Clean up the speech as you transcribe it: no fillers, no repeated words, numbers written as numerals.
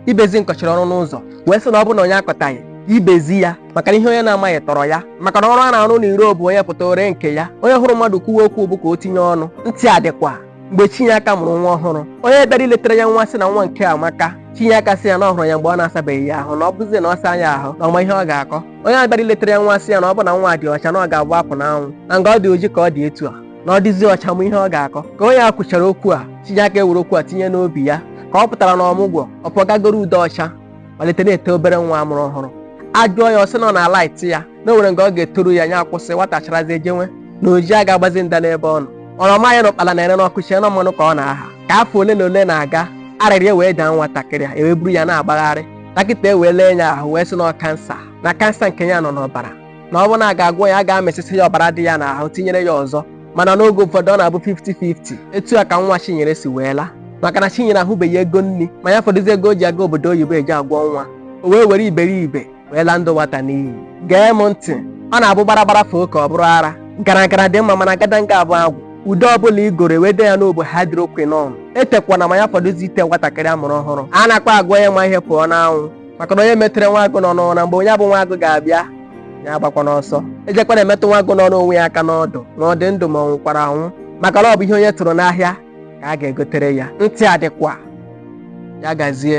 Ibezi nkọchiri ọrụ n'ụzọ wee sị na ọ bụ na onye akọtaghị ibezi ya, maka na ihe onye na-amaghị tọrọ ya, maka na ọrụ a na-arụ n'iro bụ onye pụta ore nke ya, onye hụrụ mmadụ kwuwe okwu bụ ka o tinye ọnụ. Ntị adịkwa. Mgbe Chinyeaka mụrụ nwa ọhụrụ, onye bịara iletara ya nwa sị na nwa nke amaka. Chinyeaka sị ya na ọ hụrụ ya mgbe ọ na-asabeghị ya ahụ, na ọ bụzie na ọ saa ya ahụ na ọma ihe ọ ga-akọ. Onye a bịara iletara ya nwa sị ya na ọ bụ na nwa dị ọcha na ọ ga-abụ apụ n'anwụ, na nga ọ dị oji ka ọ dị etu a, na ọ dịzi ọcha mụ ihe ọ ga-akọ. Ka onye a kwuchara okwu a, Chinyeaka ewere okwu a tinye n'obi ya. Ka ọ pụtara na ọmụgwọ, ọ pụgagoro ude ọcha, malite na-ete obere nwa amụrụ ọhụrụ. Ajụọ ya, ọ sị na ọ na-ala iti ya, na o nwere nga ọ ga-etoru ya, nya akwụsị nwatacharazi ejenwe na oji a ga-agbazi nda n'ebe ọ nọ. Ọrọma ya na ụkpala na-ere n'ọkụ, chee na mmanụ ka ọ na-aha. Ka afọ ole na ole na-aga, arịrịa wee daa nwatakịrị a, ewee buru ya na-agbagharị. Dọkịta ewee lee ya ahụ wee sị na ọ kansa, na kansa nke ya nọ n'ọbara, na ọ bụ na a ga-agwọ ya, a ga-amesịsị ya ọbara dị ya n'ahụ tinyere ya ọzọ, mana n'oge ụfọdụ ọ na-abụ 50-50. Etu a ka nwa Chinyere si wee laa, maka na Chinyere ahụbeghị ego nri ma ya fọdụzi ego o ji aga obodo oyibo eji agwọ nwa. O wee were iberibe wee laa ndụ nwata n'iyi. Gee m ntị, ọ na-abụ gbaragbara foo ka ọ bụrụ ara. Gara gara dị mma, mana gadanga abụ agwụ. Ude ọbụla igoro ewede ya n'obo hydroquinone, etekwana ma ya fọdụzi ite nwatakịrị amụrụ ọhụrụ. A na-akpa agwa onye ma ihe pụọ n'anwụ, maka na onye metere nwa agụ nọ n'ụra, mgbe onye abụ nwa agụ ga-abịa ya agbakwa n'ọsọ. Ejekwana emetụ nwa agụ nọ n'onwe ya aka n'ọdụ, na ọ dị ndụ ma ọ nwụkwara anwụ, maka na ọ bụ ihe onye tụrụ n'ahịa ka a ga-egotere ya. Ntị adịkwa. Ya gazie.